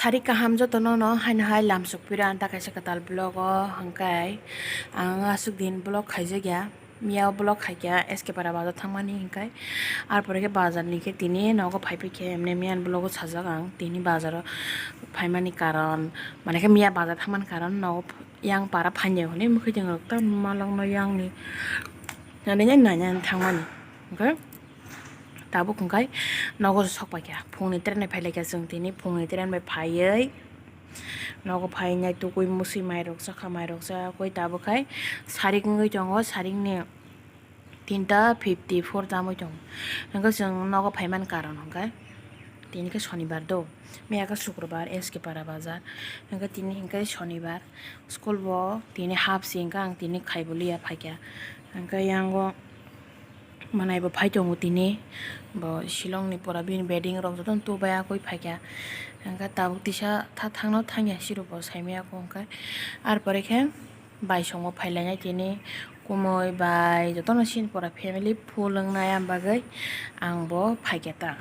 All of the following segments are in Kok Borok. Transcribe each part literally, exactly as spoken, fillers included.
Sari kaham jotono no haino hai lamsok pira anta kaisa kwtal vlog o hwnkhe ang aswk din vlog khaijak ya. Miya o vlog khaikha S K Para bazar thangmani hwnkhe arpore khe bazar ni khe tini nogo phaiphai khe emne miyan vlog o sajak ang tini bazar o phaimani karon mane khe miya bazar thangmani karon nogo yang para phainai hwnwi mwkhwtwng rok tamo malokno yang ni nani nani thangmani hwnkhe. Tabuk hwnkhe nogo sokpaikha, phungni train bai phailaikha chwng tini, phungni train bai phaiwi nogo phainai tukui musui mairok chakha, mairok chakui tabuk khai sarik wngwi tongo, sarikni tinta fifty four tamwi tongo. Hwnkhe chwng nogo phaimani karon hwnkhe tini khe sonibar do, miya khe sukrubbar S K Para bazar, hwnkhe tini hwnkhe sonibar, school bo tini half se hwnkhe ang tini khaibo liya phaikha, hwnkhe yango. Manai bo phai tongo tini, bo Shillong ni pura bini bedding rok jotono tubai akoi phaikha, hwnkhe tabuk tisa tha thangno thangya siro bo saimaya kho hwnkhe, arpore khe baisongo phailainai tini kumui bai jotono sini pura family full wngnai, ambagwi ang bo phaikha ta.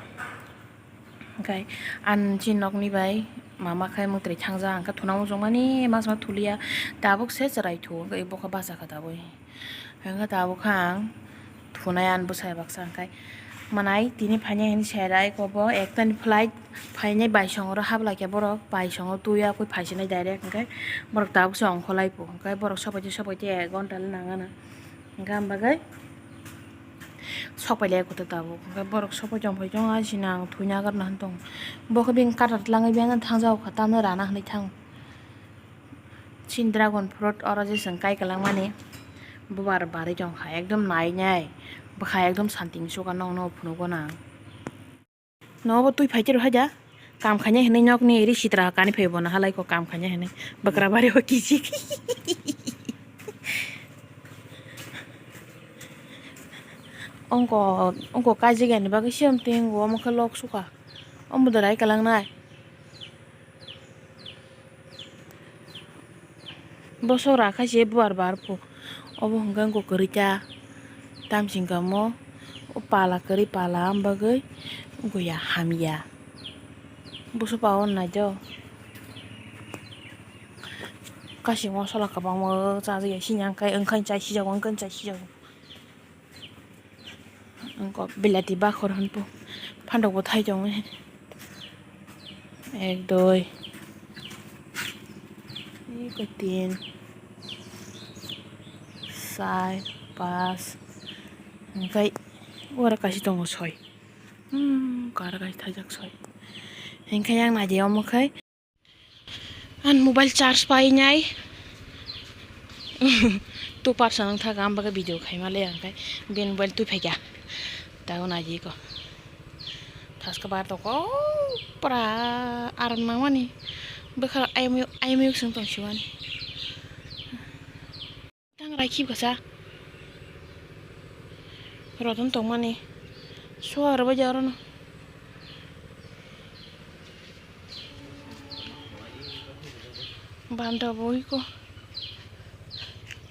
Hwnkhe ani chini nokni bai mama khe mwtai thangjak, hwnkhe thuna muchungmani masma thuliya, tabuk se chwrai thu, hwnkhe bokhe bachakha tabuk. Hwnkhe tabuk khe ang thunai ani bwsai baksa hwnkhe manai tini phainai hinwi sai rai kobo ekta ni flight phainai baisongo ro hablai khe borok baisongo twi yakwi phaisinai direct hwnkhe borok tabuk se ongkholai pho hwnkhe borok sobaite sobaite ek ghonta le nang gana hwnkhe ang bagwi sok pailai kotha tabuk hwnkhe borok sok pai tong phai tong asina ang thwina gana hwn tong bokhe bini kata twlangwi biyang thangjak kha tamno rana hwnwi thang. Chin dragon fruit oro je chwng kai kwlangmani bubar barwi tongkha ekdom nainai bwkha ekdom santi ni chuka nokno phunukgo nang. Nobo twi phai tiro haida kam khainai hinwi nokni ri sitra kani phai bono halai kho kam khainai hinwi bwkra bari o kisi. Ongko ongko kaijak yani bagwi siyam twi wngo omo khe lok suka omo da rai kwlangnai. Bosok rakha se buar bar pho obo hwnkhe wngkha kwrwi ta tamsing kamo o pala kwrwi pala wng bagwi wngkha ya hamya bosok pa o naijak kasing mosola kwbangma chajakya sini hwnkhe wngkha chai sijago wngkha chai sijago. Wngkha belati bakhor hwnpho phandok bo thai tongo he. Ek, dui, eko, tin, sar, pas, hwnkhe oro kaisa tongo soi. Hmm, kara kaisa thaijak soi. Hwnkhe yang naidi omo khai. Ani mobile charge painai. Two percent wng thaka, ang bagwi video khaima le, ang khai bini mobile twi phaikha. Tao naidi ko. Thaska bar toko pura aram nangmani. Bwkha ayamyuk, ayamyuk sung tong siwani. Tang rai khib kasa. Roton tongmani. Suar bai ja orono. Banda bo iko.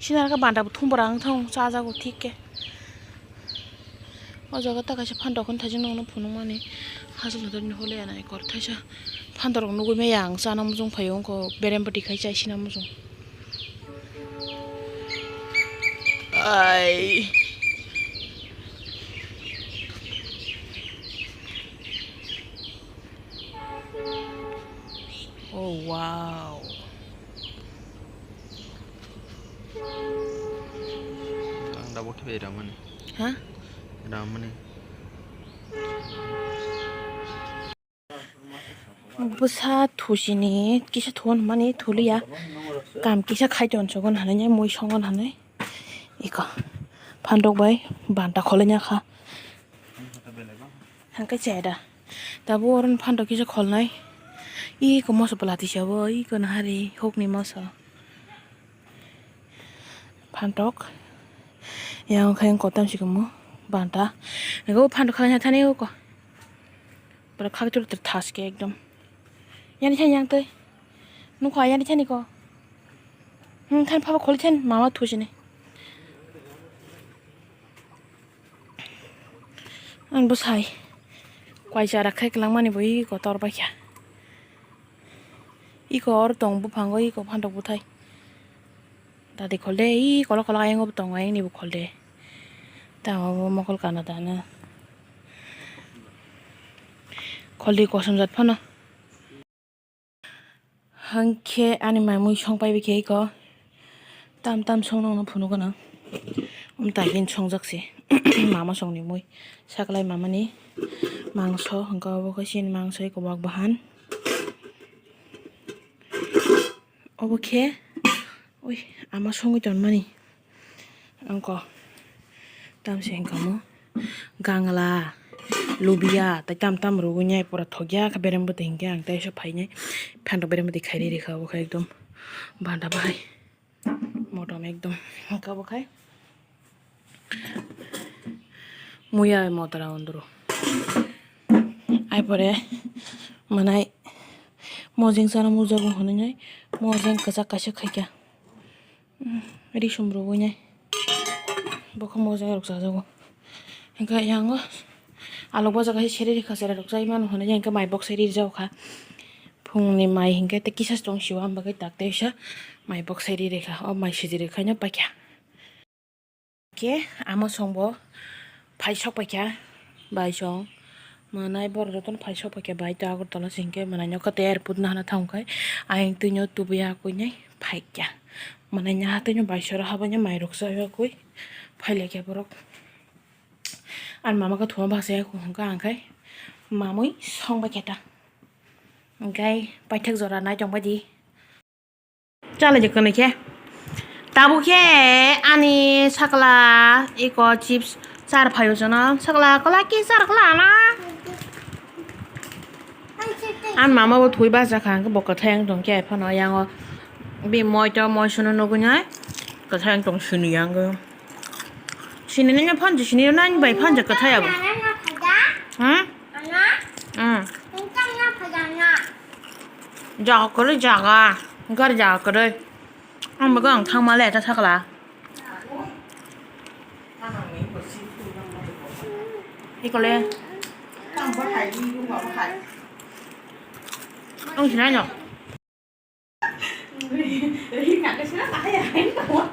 Sinar ka banda bo thum borang thong chajago thik ke. O jaga ta kaisa phan dokon thaijak nokno phunukmani. Hachal hathor ni hole anai kor thaisa phan dorok nugui maya ang chana muchung phaio wngkho berem bwtwi khai chai sina muchung. Ai. Oh, wow. Ang dabo khe bai ramani. Ha? Ramani. Bwsa thusini kisa thun mani thuliya. Kam kisa khai ton sogon hananya mui songon hanai. Iko phandok bai banta kholaina kha. Hangke cheda. Tabu oron phandok kisa kholnai. Iko moso pala tisa bo iko nahari hokni moso. Phantok. Yang khe kotam si kamo banta. Ego phantok khala thani ko. Bara khak tur tur thas ke ekdom. Yani thani yang tei. Nukha yani thani ko. Hmm, thani phaba kholi thani mama thusini. Ang bwsai. Kwai chara khai kwlangmani bo iko tor baikha. Iko oro tong buphango, iko phantok bwthai. Dadi khol de, i kolok kolok ayang bo tongo, ayang ni bo khol de. Ta obo mokol kana dana. Khol de kosom jat phano. Hwnkhe ani mamui song pai bikhe iko. Tam tam song nokno phunuk gana. Umta gin songjak se. Mama songni mui. Saklai mamani mangso, hwnkhe obo khe chini mangso iko wak bahan. Obo khe, ui, ama songwi tonmani. Angko tamse wngkha mo gangla, lubia, tai tam tam rwgwi nai pura thokya khe berem bwtwi hinkhe ang teisa phainai phantok berem bwtwi khairwi rikha obo khe ekdom banda bahai motom ekdom hinkhe obo khai muya motora ondro ai pore manai mojeng sana mujago hinui mojeng kwchak kaisa khaikha. Risum rwgwi nai. Bo khe mojang rok chajago. Hwnkhe yang o alok baja kaisa seri rikha, chwrai rok chai mano hinui yang khe mai boksai rijak kha. Phungni mai hinkhe tei kisa se tong sio, ang bagwi tak teisa mai boksai ri rikha. O mai siji rikha no paikha. Khe ama song bo phai sok paikha, bai song. Manai borok jotono phai sok paikha bai, tei Agartala se hinkhe manai nokha tei airport nahana thang khai ayang twino tubui akui nai phaikya. Manai naha twino bai sora habai nai mai rok chayakui phailaikya borok. Ani mama khe thuma bachaya hwnkha ang khai mamui song baikha ta. Hwnkhe paithak jora nai tong baidi. Chala je kwnwi khe. Tabuk khe ani sakla iko chips char phaio jono. Sakla kwlai khe char kwlana. Ani mama bo thwi bachakha, hwnkhe bo kwthai wng tong khe phano yango. Bini moito moisono nugwi nai kwthai wng tong sini yango. Sini nini phanji sini nani bai phanji kwthai abo. Hmm? Hmm. Jaga kwrwi jaga. Gari jaga kwrwi. Ang bagwi ang thangma le ta sakla. Ikole. Ang sinai no.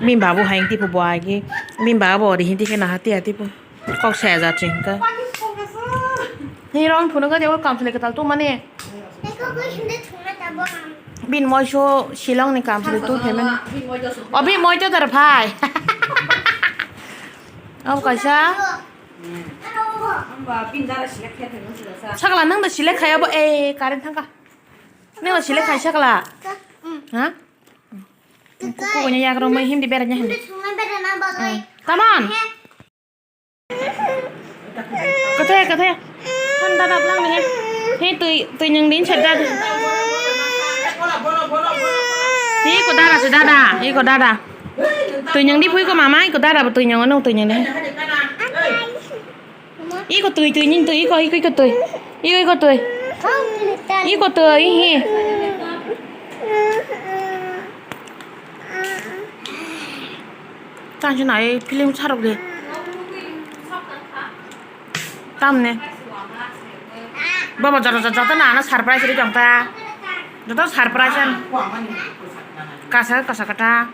Bini babu hai tipu bo agi. Bini babu ori hindi khe naha tiya tipu. Kok saya jat sing ka. Ni rong phunu ka dewa kamsle ketal tu mane. Bini moiso Shillong ni kamsle tu payment. O bini moito dar phai. Abo kaisa. Sakla nang da select khaya bo, eh, current thangka. Nang da select khai sakla. Ha? Kuku nya yak rong mai hindi bera nya hindi. Come on. Kathaya, kathaya. Kan dada blang ni. He tui, tui nyang din sa dada. He ko dada sa dada, he ko dada. Tui nyang di phui ko mama, he ko dada ba tui nyang no tui nyang di. Iko tui tui nin tui iko iko iko tui. Iko iko tui. Iko tui hi. Tang sina ai film sarok de. Tamne. Baba joto joto joto na ano surprise ri jong ta. Joto surprise an. Kasa kasa kata.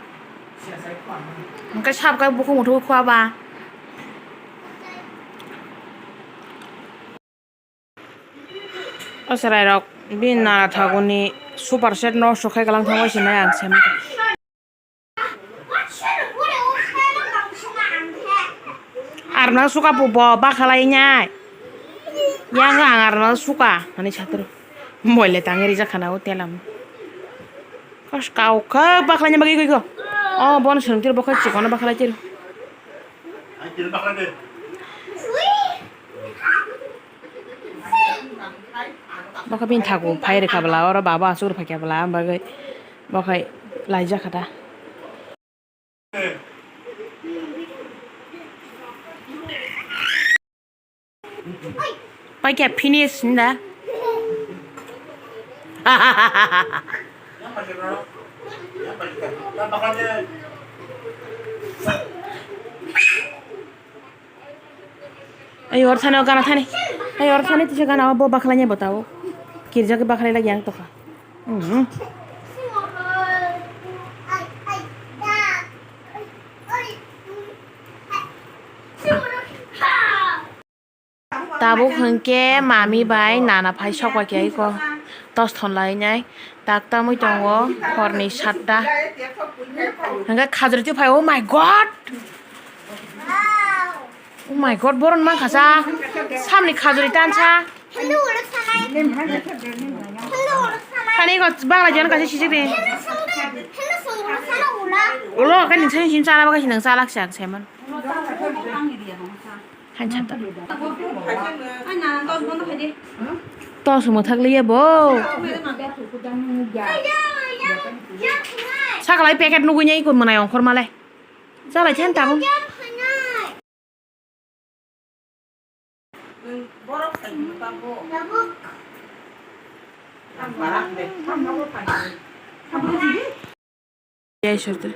Hwnkhe sabkhe bukhuk muthungwi khua ba. O chwrairok bini nara thaguni super set nosto khai kalang thangbai sinai ang se mangkha. Arna suka pubo bakhalai nai. Yang ang arna suka ani satro. Moile tangri jakhana o telam. Kos kau khe bakhalai bagwi gwi go. O bono swrwng tiro bokhe chikon bakhalai tiro. Bokhe bini thaku phai rwkha bwla oro baba aswk rwphaikha bwla, bagwi bokhe laijak kha da. Paikha finish hinda. Ai or thani o gana thani. Ai or thani tisa gana o bo bakhlai ni bo tao. Kirja ke bakhlai lagi ang tokha. Mhm. Tabuk hwnkhe mami bai nana phai sokbai khe aiko tos thon lai nai tak tamwi tongo horni satta. Hwnkhe khajri twi phai, oh my god! Oh my god, boron mankha sa. Samni khajri tansa. Hani ko bagla jon kaisa sisik de. Ulo khe nung sani sin chala bagwi nung chalak sak seman. Han chata. Tos mo thak liya bo. Sakalai packet nugui nai ko mwnai ongkhor malai. Chalai then tabuk. Jai Sardar.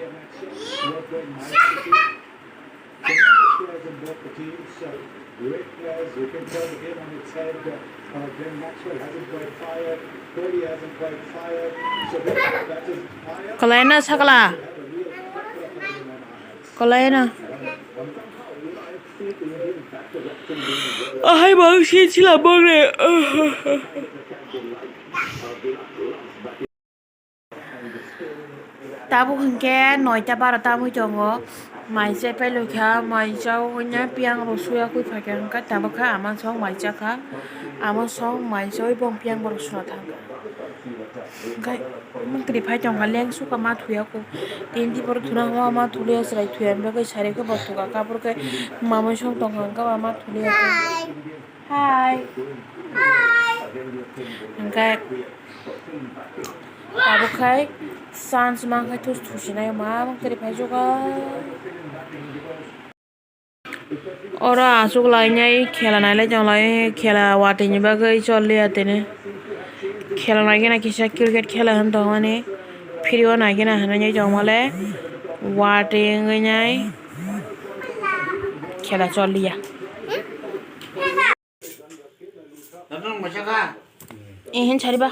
Kwlaina sakla. Kwlaina. Ahai bang si chila bang re. Tabuk hwnkhe noita baro tamwi tongo. Mai chai pailokha, mai chaui hwnwi piyang rw suya kwi phaikha, hwnkhe tabuk khe ama song mai chakha. Ama song mai chaui bo piyang borok suna thangkha. Hwnkhe mwtwrwi phai tongkha, leng sukha ma thuya kho. Tini borok thuna hwnma ma thuliya, chwrai thuya hwnba khe sari khe bo thuka, kabur khe mamai song tongkha, hwnkhe ma thuliya kho. Hai. Hwnkhe tabuk khai chance mankhe thus thusinai ma mwtwrwi phaijugo. Oro achuk lainai khela nailai tonglai, khela watwi ni bagwi choliya tini. Khela naigena kisa cricket khela hwn tongmani, phiri o naigena hwnwi tongmale watwi wngwi nai khela choliya. Ihin sariba.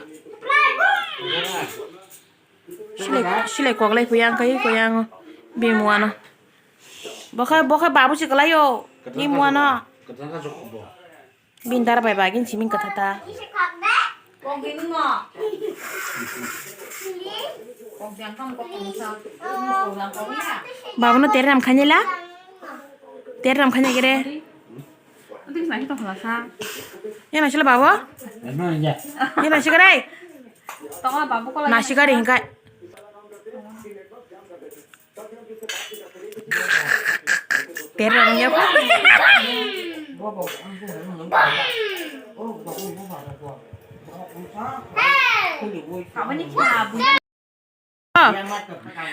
Silai, silai koklai phuya ang kai koyang bini muano. Bokhe, bokhe babu si kwlaio ni muano. Bini dara bai bagin siming kwthata. Babu no tere ram khanyela. Tere ram khanya gere. Ini masih lah babu. Ini masih kere. Nasi kari hingkai. Terang ya.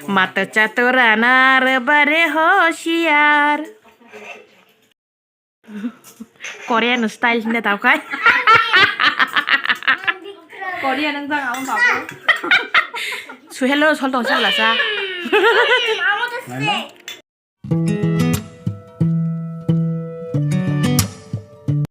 Mata chaturana rebare hoshiar. Korean style hinda tau kai. Korean nang jang amo babu. Su hello sol tong sala sa.